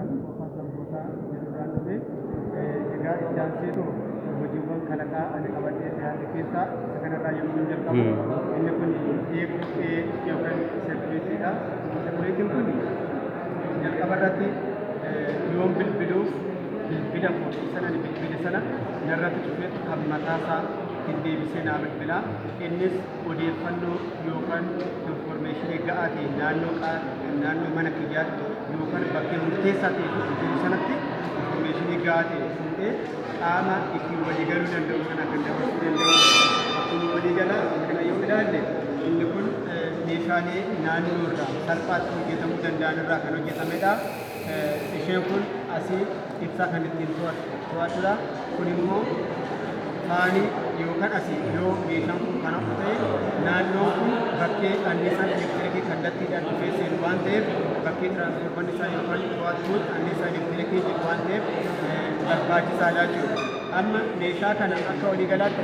maqaa tokkoffaa Sanbootaa jedhurraan dhufe. Egaa itti aanseetu hojiiwwan kalaqaa ani qabadhee dhiyaate keessaa isa kanarraa yommuu jalqabu, inni kun eeguu yookaan seekureetiidha. Seekureetiin kun jalqaba irratti yoon bilbiluuf bilbila koo sana ani bilbile sana narratti cufeetu kan mataasaa ittiin deebisee naa bilbila. Innis odeeffannoo yookaan information ga'aa ta'e naannoo mana kiyyaatti yookaan bakkee murteessaa ta'e tokko jiru sanatti information ga'aa ta'e fuudhee qaama ittiin waliigaluu danda'u sana kan dabarsuu danda'u. Akkuma waliigalaa kana yoo ilaalle, inni kun meeshaalee naannoo irraa salphaatti hojjetamuu danda'an irraa kan hojjetamedha. Isheen kun asii ibsaa kan ittiin to'atudha. Kun immoo faanii yookaan asii yoo meeshaan kun kan hafu ta'e, naannoon kun bakkee anniisaan elektirikii kallattiidhaan dhufee seenu waan ta'eef, bakkee tiraansfoormarri isaa yookaan to'attuun anniisaa elektirikii jiru waan ta'eef barbaachisaadha jechuudha. Amma meeshaa kana akka waliigalaatti